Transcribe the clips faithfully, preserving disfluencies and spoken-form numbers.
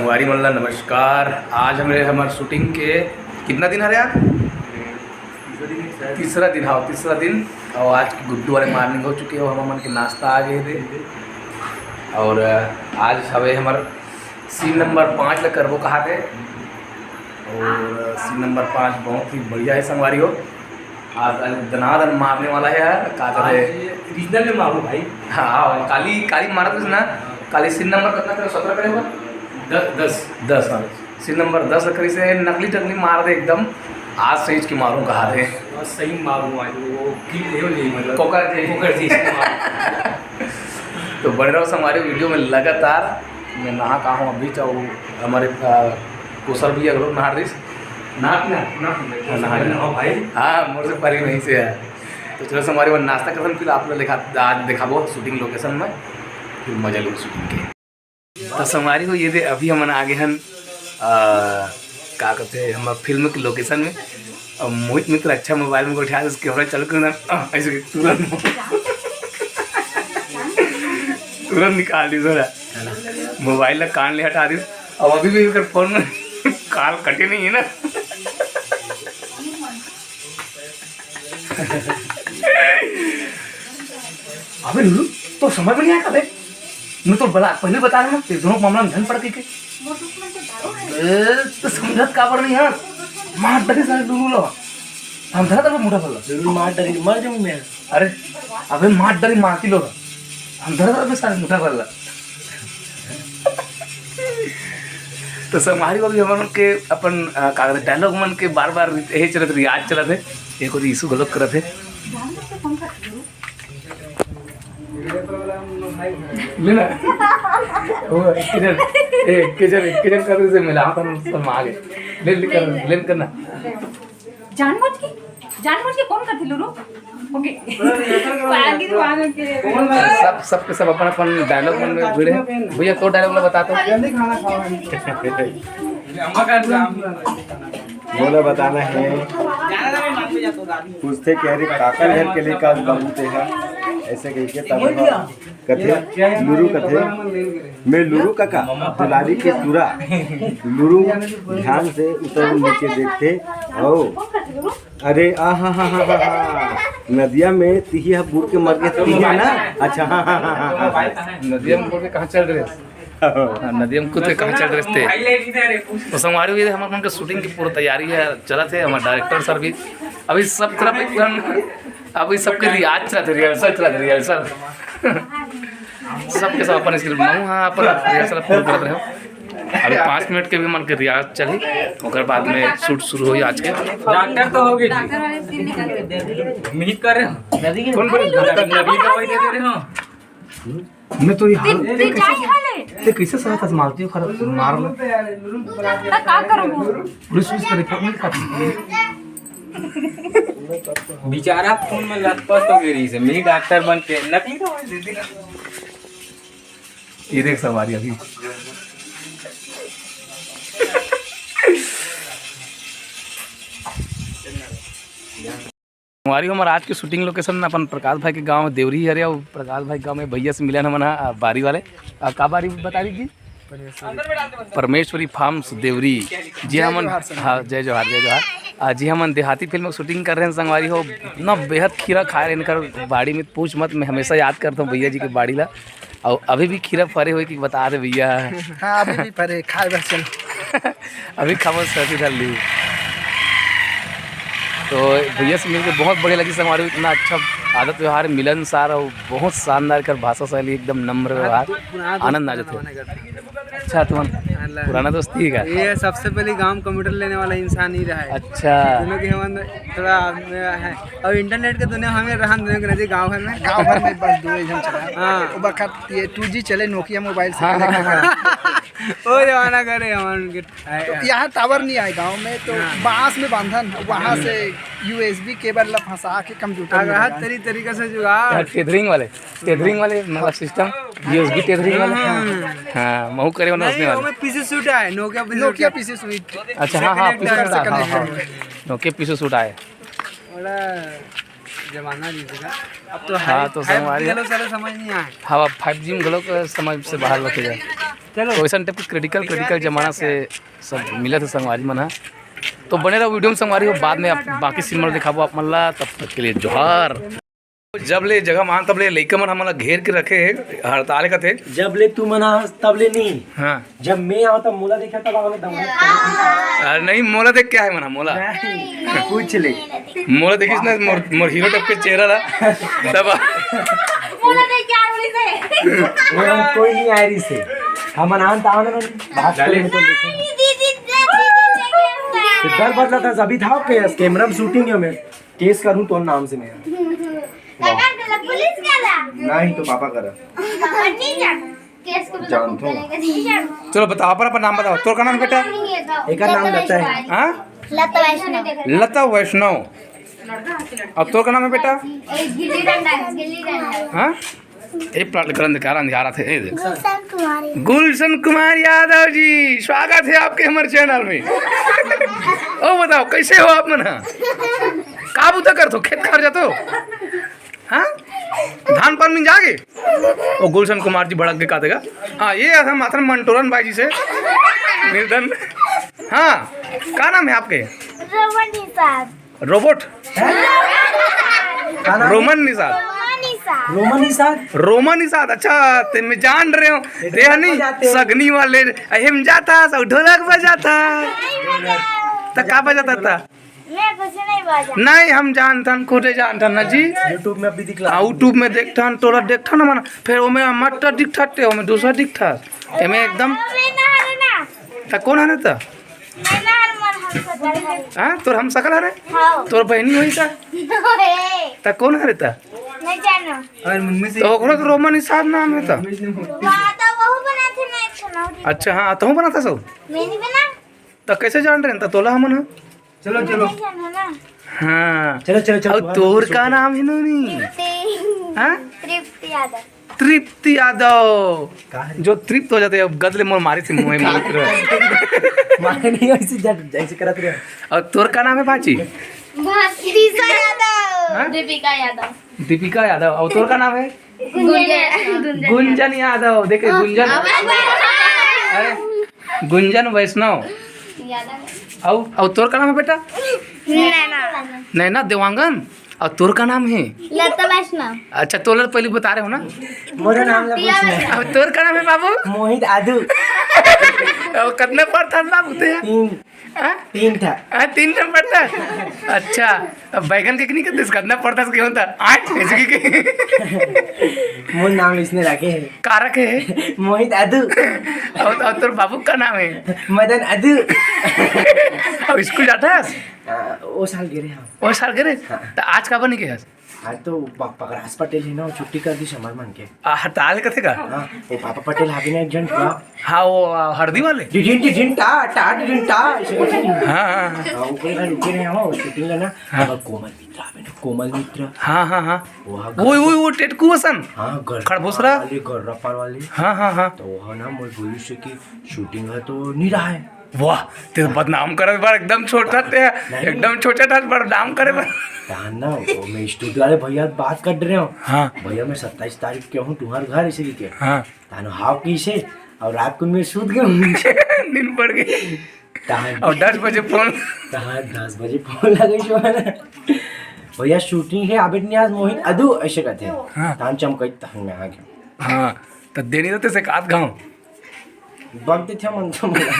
संगवारी मन ला नमस्कार। आज हमरे, हमर शूटिंग के कितना दिन हरे यार? तीसरा दिन, हाँ, तीसरा दिन। और आज के गुड्डू वाले मॉर्निंग हो चुके हो, हम मन के नाश्ता आ गए थे। और, अ, आज हवे हमर सीन नंबर पाँच ला करबो कहा थे। और सीन नंबर पाँच बहुत ही बढ़िया है संगवारी हो। आज, आज दनादन मारने वाला है यार, का आज कहते हैं? ये रीजनल में मारू भाई। हाँ, काली, काली मारत रहिस ना, काली सीन नंबर कितना करे, सत्रह करे होगा? द-, दस। दस, हाँ। सीन नंबर दस करे से नकली टकली मार दे एकदम। आज सही के मारूं कहा थे। बस सही मारूं आज, वो की लेवल नहीं, मतलब कोकर जी। कोकर जी से मारूं। तो बने रहो हमारे वीडियो में लगातार। मैं नहा का हूँ अभी, चाहे हमारे, आ, कोसर भी अगलो नहा रहीस। नहा कि ना? ना, हाँ, नहा लिया। हाँ भाई। हाँ, मोर से परी नहीं से है। तो चलो, संगवारी मन नाश्ता करथन, फिर आप लोग दिखा, आज दिखाबो शूटिंग लोकेशन में, फिर मजा लो शूटिंग के। तो संगवारी हो, ये दे अभी हमन आ गए हन, आ, का कहते हैं, हमर फिल्म के लोकेशन में। अब मोहित मित्र अच्छा मोबाइल में उठा, उस कैमरा चालू करना, आ, ऐसे तुरंत तुरंत निकाल दी सारा मोबाइल ला, कान ले हटा दी। अब अभी भी एकर फोन में कॉल कटे नहीं है ना। अबे लुलू, तो समझ में नहीं आया कबे? मैं तो बला, पहले बता रहा हूँ, तेरे दोनों मामला में झन पड़ गई के। ए, तो समझत काबर नहीं है? मार डरे सारे लुलू लो। हम धरा था मुठा फल। जरूर मार डरे, मर जाऊँ मैं। अरे, अबे मार डरे, मारती लो। हम धरा था सारे मुठा फल। तो संगवारी हो, अभी हमन के अपन, अ, का कहते, डायलॉग मन के बार-बार यही चलत, रियाज चलत है। एक ओर ईशु गलत करत है। ले ना। वो एक के जन, एक के जन, एक के जन कर से मिला, अपन सब आ गए। ले, ले कर, ले करना। जानबूझ के, जानबूझ के कौन करथे लुलू? ओके। आगे तो आगे के। सब, सब के सब अपन, अपन डायलॉग मन में भिड़े हैं। भैया, तो डायलॉग ला बता तो। जल्दी खाना खाओ। अम्मा का नाम। मोला बताना है। पूछथे कि अरे काकर घर के लइका बाबू ते हा, ऐसे कहिके तब कथे, लुरू कथे, मैं लुरू कका, दुलारी के टुरा। लुरू ध्यान से ऊपर नीचे देखथे, ओ, अरे, आ, हा, हा, नदिया में तिही ह बूड़ के मर गे, तिही ना? अच्छा, हाँ, हाँ, हाँ, हाँ, हाँ। नदिया में बूड़ के कहाँ चल रहे? हाँ, नदिया में कूद के कहाँ चल रहे थे? तो संगवारी हो, ये हमर मन के शूटिंग की पूरी तैयारी है, चलत है। हमारे डायरेक्टर सर भी अभी सब तरफ एकदम, अभी सबके रियाज चलत है, रिहर्सल चलत है, रिहर्सल। सबके सब अपन स्क्रिप्ट बनाऊँ, हाँ, अपन रिहर्सल पूरा करत रहे। अभी पाँच मिनट के भी मन के रियाज चली, ओकर बाद में शूट शुरू होई आज के। डॉक्टर तो होगी जी। डॉक्टर वाले सीन निकाल दे। उम्मीद कर रहे हो? कौन बोले? डॉक्टर नबी दवाई दे दे रहे हो। मैं तो ये हाल ते, ते जाए हाले। ते कैसे सहत हस मारती हो, खराब मार लो। त का करूँ? पुलिस, पुलिस का रिपोर्ट नहीं खाती। बेचारा खून में लथपथ हो गई रही से, मैं डॉक्टर बन के नकली दवाई दे दी। ये देख सवारी अभी। हमारी, हमार आज के शूटिंग लोकेशन अपन प्रकाश भाई के गांव देवरी हरे, और प्रकाश भाई के गांव में भैया से मिलन हमन हा, आ, बारी वाले। आ, का बारी बता रही थी? परमेश्वरी फार्म्स देवरी। जी जय हमन, जोहार सर। हाँ, जय जोहार, जय जोहार। आ, जी हमन देहाती फिल्म के शूटिंग कर रहे हैं संगवारी हो, इतना बेहद खीरा खाए रहे इनकर बाड़ी में, पूछ मत। मैं हमेशा याद करता हूँ भैया जी के बाड़ी ला। और अभी भी खीरा फरे हुए कि बता दे भैया। हाँ, अभी भी फरे, खाए बस चल। अभी खबर सर इधर ली। तो भैया से मिलके बहुत बढ़िया लगी संगवारी, इतना अच्छा आदत व्यवहार, मिलनसार और बहुत शानदार कर भाषा शैली, एकदम नम्र व्यवहार, आनंद आ जाते। अच्छा, तुम पुराना दोस्ती है का? ये सबसे पहले गांव कंप्यूटर लेने वाला इंसान ही रहा है। अच्छा। दोनों के हमन थोड़ा है, और इंटरनेट के दुनिया हमें रहन देने के नजदीक गांव भर में। गांव भर में बस दो ही जन चला। हाँ। वो बखत ये टू जी चले, नोकिया मोबाइल से हाँ, connect हाँ, हाँ। वो जमाना करे हमन के। तो यहाँ टावर नहीं आए गांव में, तो हाँ। बांस में बांधन, वहाँ से यूएसबी केबल ला फंसा के कंप्यूटर में अगर हर लगा। तरी-, तरीका से जुगाड़। हाँ, टेथरिंग वाले, टेथरिंग वाले मतलब सिस्टम, यूएसबी टेथरिंग वाले। हाँ। हाँ, महू करे वाला नहीं, उसने वाले। वो में पीसी सूट आए, Nokia PC Nokia suit. PC suit. अच्छा, हाँ, हाँ, कनेक्ट पीसी है, सूट आए, हाँ, कनेक्ट हाँ। है। नोकिया पीसी सूट आए। बड़ा जमाना नहीं था। अब तो हाँ, तो संगवारी घलो सारे समझ नहीं आए। हाँ, अब फाइव जी में घलो समझ से बाहर होते जाए। चलो। तो वैसन टाइप के क्रिटिकल, क्रिटिकल जमाना से सब मिलत हे संगवारी मन ह। तो बने रहो वीडियो में संगवारी हो, बाद में आप बाकी सीन मन दिखाबो आप मन ला। तब तक के लिए जोहार। जब ले जगह मान तब ले लइका मन हमन ला घेर के रखे हे, हड़ताल कथे। जब ले तू मन आ, तब ले नहीं। हाँ। जब मैं आऊँ तब मोला देखा तब आने दम। अरे नहीं, मोला देख क्या है मना मोला। नहीं, कुछ ले। मोला देखिस ना, मोर, मोर हीरो टाइप के चेहरा ला। तब मोला देख क्या बोली से। वो हम कोई नहीं आ रही से। हम अनान तावन में बात डाले। करने को देखे। दीदी, दीदी, दीदी, दीदी, तो डर बदला था, अभी था केस, कैमरा में शूटिंग है मैं। केस करूँ तो नाम से मैं। काका, पुलिस करा। नहीं तो पापा करा। पापा नहीं जाना। केस को तो जानता हूँ। चलो बताओ, अपन अपन नाम बताओ। तोर का नाम बेटा? एकर नाम लता है। हाँ? लता वैष्णव। लता वैष्णव। और तोर का नाम है बेटा? गिल्ली डंडा, गिल्ली डंडा। हाँ? ए प्लाट करन कार अंधियारा थे, ए देख। गुलशन कुमारी। गुलशन कुमार यादव जी, स्वागत है आपके हमारे चैनल में। ओ बताओ, कैसे हो आप मन? हाँ? का बुता करथो? खेत खार जाथो? हाँ? धान पान में जागे? ओ गुलशन कुमार जी भड़क के का देगा? हाँ, ये हम माथन मंटोरन बाई जी से। निर्धन। हाँ, का नाम है आपके? रोमन निषाद। रोबोट? का नाम? Roman Nishad. Roman Nishad. Roman Nishad? Roman Nishad, अच्छा, ते मैं जान रहे हो। ते हनी जाते हो। सगनी वाले, अहे में जाता, सब ढोलक बजाता। नहीं बजाओ। त का बजाता था? मैं कुछ नहीं बजा। नहीं, हम जानथन, खुदे जानथन ना जी। YouTube में अभी दिखला। हाँ, YouTube में देखथन, तोला देखथन ना मना। फिर ओमे मट्टा दिखथाते, ओमे दूसरा दिखथा। एमे एकदम। मैं ना हरे ना। त कौन हरे त? मैं ना हरे, मोर हम सकल हरे। हाँ, तोर हम सकल हरे? हाँ। तोर बहनी होई का? ओए। त कौन हरे त? नहीं जानो। और मम्मी से तो ओकरो तो रोमन निषाद नाम है त। वाह, तो वहू बनाथे, मैं एक सुनाऊँ। अच्छा, हाँ, तहूँ बनाथा सब? मैं नहीं बना। त कैसे जान रहे हैं त तोला हमन ह? चलो, चलो। नहीं जानो ना। हाँ। चलो, चलो, चलो, और तुम्हारा तोर कुछ का होता है। नाम है नोनी? तृप्ति। हाँ? तृप्ति यादव। तृप्ति यादव। का है? जो तृप्त हो जाते हैं, अब गदले मोर मारी से मुँह में मित्र। मारे नहीं, ऐसे जट, ऐसे करत रहे। और तोर का नाम है बाची? भक्तिशा यादव। हाँ? दीपिका यादव। दीपिका यादव। और तोर का नाम है? गुंजन। गुंजन यादव। देखे, गुंजन। अरे, गुंजन वैष्णव। अउ, अउ तोर का नाम है बेटा? नैना। नैना देवांगन। अउ तोर का नाम है? लता वैष्णव। अच्छा, तोला पहले बता रहे हो ना। मोर नाम ला पूछ नहीं। अउ तोर का नाम है बाबू? मोहित आदू। अउ कितना पढ़ता है बाबू ते? तीन। हाँ? तीन ठा। हाँ, तीन ठा पढ़ता है। अच्छा, अब बैगन के नहीं करते, कितना पढ़ता है, क्यों था? आठ, ऐसे की, की? मोर नाम इसने रखे है। का रखे है? मोहित आदू। अउ, अउ तोर बाबू का नाम है? मदन आदू। अब स्कूल जाता है? हाँ, वो साल गिरे हम। वो साल गिरे? हाँ। त आज का बनी के है? आज तो प-, पकड़ास पटेल है ना, वो छुट्टी कर दी समर मन के। आ, हड़ताल कथे का? हाँ, वो पापा पटेल हाबी ना एक जन का। हाँ, वो, आ, हरदी वाले? डिडिन, डिडिन, टा, टा, डिडिन, टा, ऐसे करके। हाँ, हाँ, हाँ। हाँ, वो कोई रुके रहे हो, शूटिंग लेना। हाँ। अब कोमल मित्र आवे ना, कोमल मित्र। हाँ, हाँ, हाँ। वो हाँ, वो, वो, वो टेटकू असन। हाँ, गर्रा खड़बोसरा। पार वाली, गर्रा पार वाली। हाँ, हाँ, हाँ। तो वो ना, मोर बोली से कि शूटिंग है तो नहीं रहा है। वाह, ते तो बदनाम करे बर एकदम छोटा ते, नहीं। एकदम छोटा था बदनाम करे बर। तहान ना, वो मैं स्टूडियो वाले भैया बात कर रहे हो। हाँ। भैया, मैं सत्ताईस तारीख के हूँ तुम्हारे घर, इसी के। हाँ। तहान हाव की से, और रात को मैं सूत गया हूँ। नींद पड़ गई। तहान और दस बजे फोन। तहान दस बजे फोन लगे जो है ना। भैया, शूटिंग है, आबित नहीं आज मोहित अदू, ऐसे कहते हैं। हाँ। तहान चमकई, तहान मैं आ गया। हाँ, तो देनी रहते से कात गाँव। बक देथे मन तो मोला।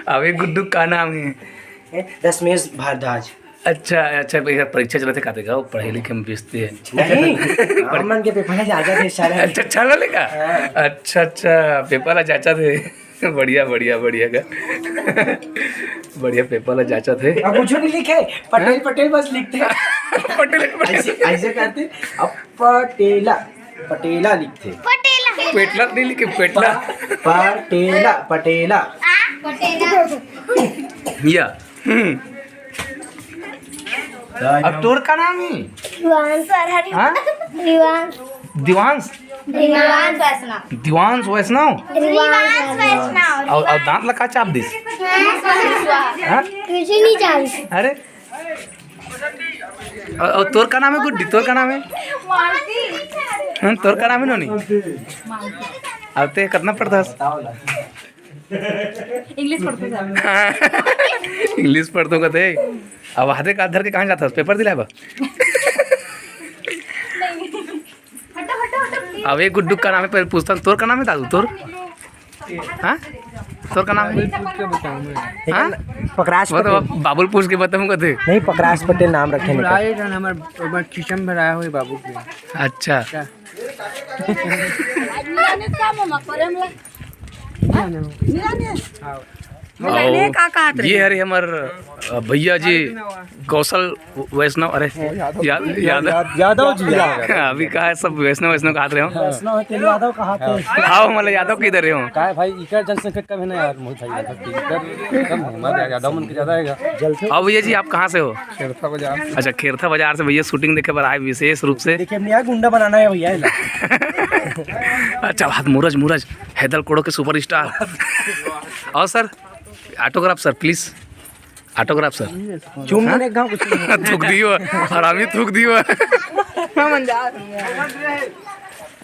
अबे गुड्डू का नाम है? ए, दशमेश भारद्वाज। अच्छा, अच्छा, भैया परीक्षा चलत हे का देखा, वो पढ़े लिखे में व्यस्त है। नहीं, हम मन के पेपर है, जांचत हे सारे। अच्छा, अच्छा, लले का? हाँ। अच्छा, अच्छा, पेपर ला जांचत हे। बढ़िया, बढ़िया, बढ़िया का। बढ़िया पेपर ला जांचत हे। अब कुछ नहीं लिखे, पटेल, हाँ? पटेल बस लिखते हैं। पटेल, पटेल। ऐसे, ऐसे करते, अब पटेला, पटेला लिखते। पटेला। पेटला नहीं लिखे, पेटला। प-, पटेला, पटेला। आ, पटेला। या। हम्म। अब तोर का नाम है? दिवांश। हाँ? दिवांश। दिवांश? दिवांश वैष्णव। दिवांश वैष्णव? दिवांश वैष्णव। और, और दांत लगा चाप दिस। हाँ? हाँ? कुछ नहीं जानते। अरे? अउ, अउ तोर का नाम हे गुड्डी? तोर का नाम हे? हम्म, तोर का नाम हे नोनी? अउ ते कतना पढ़थस? English पढ़थों सर। English पढ़थों कथे। अब हाथे का धर के कहाँ जाथस? Paper दिलाय बर? अब एक गुड्डू का नाम हे, पहले पूछता हूँ, तोर का नाम हे दादू? तोर? हाँ? तोर का नाम हे? हाँ? पकराज वो तो पटेल। बाबुल पूछ के बताऊँ कथे। नहीं, पकराज पटेल नाम रखे हैं। बुलाए रहना, हमारे, हमारे खीसा में भराए हुए बाबू के। अच्छा। क्या? मिला ने का कहत रहे? ये हरे हमर, अ, भैया जी कौशल वैष्णव, अरे, या-, यादव। याद-, यादव जी, यादव। अभी कहा है सब वैष्णव, वैष्णव कहत रहे हो। वैष्णव है, तेल यादव कहा थे। हाँ, मतलब यादव किधर रहे हो? का है भाई, इकर जनसंख्या कम है ना यार, मोहित भाई, इकर कम है, हमारे यादव मन के ज्यादा है। जल से। अब भैया जी, आप कहाँ से हो? खेरथा बाजार। अच्छा, खेरथा बाजार से भैया shooting देखे बर आए विशेष रूप से। देखिए, अब नया गुंडा बनाना है भैया, है ना? अच्छा बात, मूरज, मूरज, हैदल कोड़ो के superstar। और sir, autograph sir, please, autograph sir. चूम हाँ? देने गाँव कुछ नहीं। थूक दियो, हरामी थूक दियो।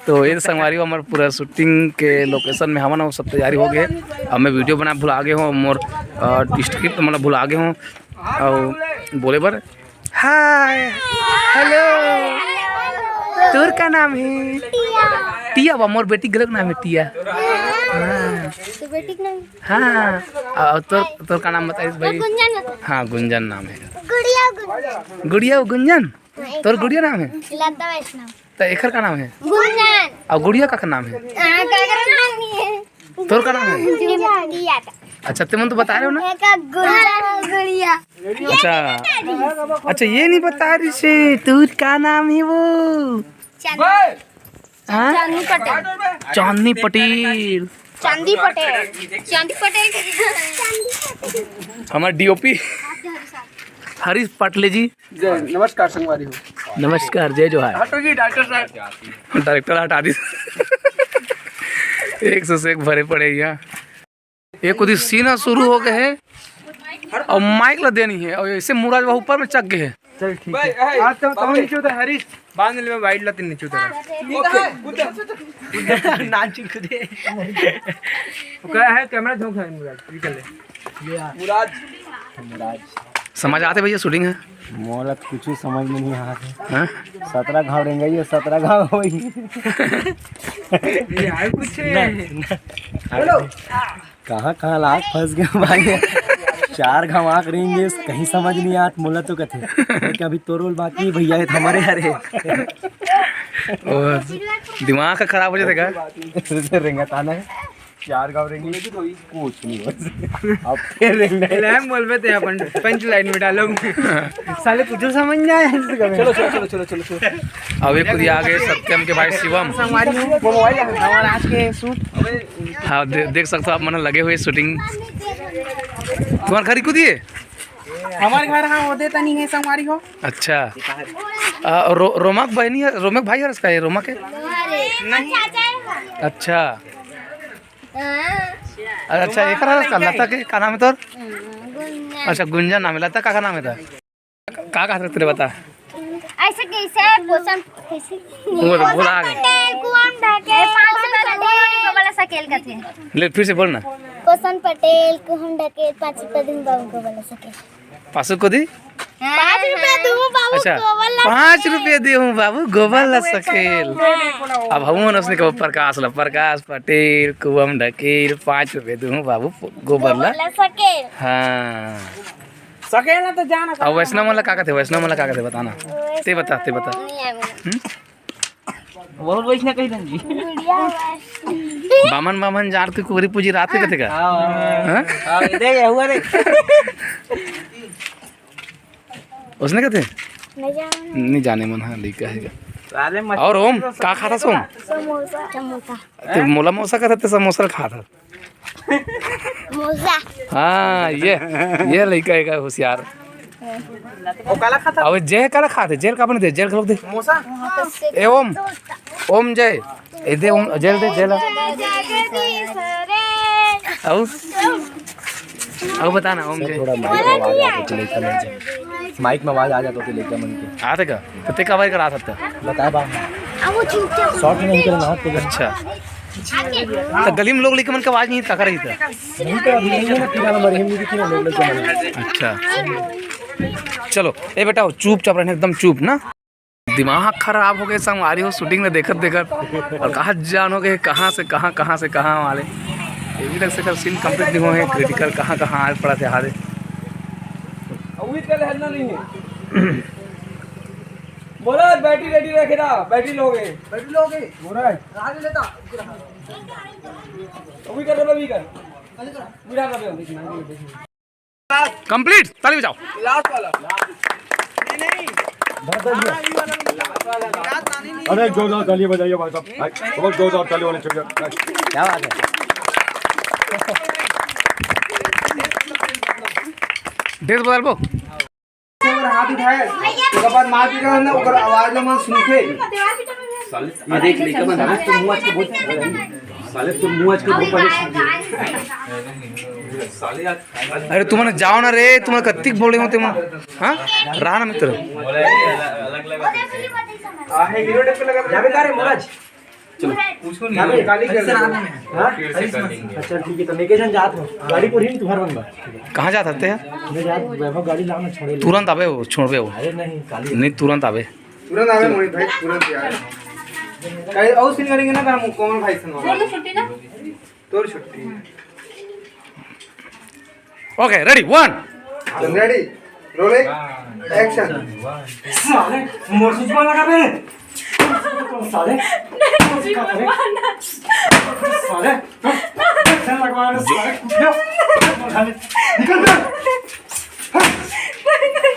तो ये संगवारी हो, हमर पूरा shooting के location में हमन, वो सब तैयारी हो गए। अब मैं video बना भुला गए हूँ, मोर, अ, script मतलब भुला गए हूँ। और बोले बर, हाय, हेलो, तोर का नाम हे? टिया। टिया बा, मोर बेटी के घलो नाम हे टिया। हाँ। तो बेटी के नाम? हाँ। और तोर, तोर का नाम बताइस भाई? गुंजन। हाँ, गुंजन नाम हे। गुड़िया गुंजन। गुड़िया गुंजन? हाँ, एक तोर गुड़िया नाम हे? लता वैष्णव। त एखर का नाम हे? गुंजन। अउ गुड़िया का, का नाम हे? हाँ, का, का नाम हे? तोर का नाम हे? गुड़िया। अच्छा, ते मन तो बता रहे हो ना? एक गुंजन, गुड़िया। अच्छा, अच्छा, ये नहीं बता रही से, तोर का नाम हे वो? चांदनी। हाँ? चांदनी पटेल। चांदनी पटेल। चांदी पटेल। चांदी पटेल। हमारे D O P Harish Patle जी। जय, नमस्कार संगवारी हो। नमस्कार, जय जोहार। हटो जी, director साहब। Director हटा दी। एक से एक भरे पड़े हे इहाँ। एक ओती scene शुरू हो गए हे अउ mic ला देनी हे अउ ऐसे मुराज बाबू ऊपर में चढ़ गए हे। चल ठीक हे। आज तो तुम नीचे उतर, हरीश। बांध ले, मैं wide ला, तीन नीचे उतर। नाच खुदे। ओकर हे camera, झोंक हे मुराज, निकल ले। मुराज। मुराज। समझ आथे भैया shooting हे? मोला तो कुछ समझ में नहीं आथे। हाँ? सतरा घाव रेंगई हे, सतरा घाव होई। ये आए कुछ। नहीं, नहीं। हेलो। कहाँ कहाँ ला आँख फँस गया भाई। चार घाव आँख रेंगे, कहीं समझ नहीं आत मोला तो कथे। लेकिन अभी तोरो बाकी भैया हे, हमारे हरे। ओ, दिमाग का खराब हो जाथे का? रेंगत आना हे। चार घाव रेंगे, कुछ नहीं बस। अब फिर रेंगना हे। ले, हम बोलबे ते अपन punchline में डालो। साले कुछ समझ नहीं आया इससे कभी। चलो, चलो, चलो, चलो, चलो, चलो। अब एक खुद ही आ गए सत्यम के भाई शिवम। संगवारी हो। वो mobile है। हमारा आज के shoot। हाँ, दे-, देख सकते हो आप, मन लगे हुए shooting। तुम्हारे घर ही खुद ही हे? हमारे घर, हाँ, वो देता नहीं है संगवारी हो। अच्छा। आ, रो-, रोमा के बहनी हे, रोमा के भाई हे इसका, ये रोमा के? नहीं। अच्छा। अच्छा, एकर हरस का, लता के का नाम हे तोर? गुंजन। अच्छा, गुंजन नाम हे। लता का, का नाम हे तोर? का, का कहत रहे तेरे बता? ऐसे कैसे पोषण, कैसे? वो तो भुला गए। पटेल, कुआम ढके, पाँच रुपया दूँ, गोबर ला सकेल कथे। ले, फिर से बोल ना। पोषण पटेल, कुआम ढके, पाँच रुपया दूँ, बाबू गोबर ला सकेल। पाँच सौ को दी? पाँच रुपया दूँ बाबू, अच्छा, गोबर ला पाँच सकेल। रुपया दे हूँ बाबू, गोबर ला सकेल। अब हम उसने कहो प्रकाश ला, प्रकाश पटेल, कुआम ढकेल, पाँच रुपया दे हूँ बाबू, गोबर ला। गोबर ला सकेल। हाँ। सकेल ना तो जाना। अब वैष्णव मन ला का कथे, वैष्णव मन ला का कथे, बता ना। ते बता, ते बता। नहीं आवे। हम्म? बहुत वैष्णव कही रंजी। गुड़िया वैष्णव। बामन, बामन जान के कुबरी पूजी रात के कथे का? हाँ। हाँ? हाँ, ये देख, ये हुआ रे। उसने कथे? नहीं जाने। नहीं जाने मन, हाँ, लइका हे। अरे मत और ओम, का खाथस ओम? समोसा। समोसा। ते मोला मोसा कथे, ते समोसा खाथस। मोसा। हाँ, ये, ये लइका हे होशियार। वो काला खाता? अबे जेल काला खाथे, जेल का बने दे, जेल का लोग दे। मोसा? ए ओम, ओम जय, ए दे ओम, जेल दे, जेल। अउ, अउ बता ना, ओम जय। थोड़ा माइक आवाज आ रही है, चले, चले, चले। माइक में आवाज आ जात होथे लइका मन के। आथे का? त ते काबर करा सकता? बताए बा। शॉर्ट में नहीं करना, हाथ पे अच्छा। त गली में लोग लइका मन के आवाज नहीं तक रही था। नहीं तो अभी नहीं ना, कितना नंबर है, मेरी कितना लोग लइका मन। अच्छा। चलो, ए बेटा, चुपचाप रहना, एकदम चुप ना। दिमाग खराब हो गए संगवारी हो, शूटिंग में देखत देखत, और कहाँ जान हो गए, कहाँ से कहाँ, कहाँ से कहाँ वाले। अभी तक से कर सीन कंप्लीट नहीं हुए हैं, क्रिटिकल कहाँ कहाँ आ पड़ा थे हारे। अभी कल हलना नहीं है। बोला, बैटरी रेडी रखे ना, बैटरी लोगे। बैटरी लोगे? बोला है। कहाँ ले लेता? अभी कर, अभी कर। अभी कर, अभी कर। कंप्लीट, ताली बजाओ। लास्ट वाला। नहीं, नहीं। अरे, जोरदार ताली बजाइए भाई साहब। भाई, बहुत जोरदार ताली होनी चाहिए। क्या बात है? ड्रेस बदल बो। अगर हाथ उठाए, ओकर बाद मार पीटा ना, ओकर आवाज ला मन सुनथे। ये देख, लइका मन, साले तो मुंह आज के बहुत, साले तो मुंह आज के बहुत पहले सीख गए। साले आज अरे तुमन जाओ ना रे, तुमन कत्तिक बोले हो तुमन। हाँ, रहा ना मित्र। बोला ये अलग, अलग, अलग। आ, है हीरो टाइप का लगा। जाबे का रे महाराज? चलो। पूछो नहीं। जाबे काली कर। हाँ? फिर से कर लेंगे। अच्छा, ठीक है, तो मैं के जन जात हूँ। गाड़ी पर ही तुम्हारा बंदा। कहाँ जात हते हैं? मैं जात, वैभव गाड़ी लाना छोड़े। तुरंत आबे वो, छोड़बे वो। अरे नहीं, काली। नहीं, तुरंत आबे। तुरंत आबे मोहित भाई, तुरंत यार। कहीं और सीन करेंगे ना, तो हम कोमल भाई सुनवा। बोल दो छुट्टी ना। तोर छुट्टी। Okay, ready, one. Ready, rolling, action. साले, मोर सुचवा लगा बे। साले, साले, साले, लगवा रहे, साले, कुत्ते। निकल बे।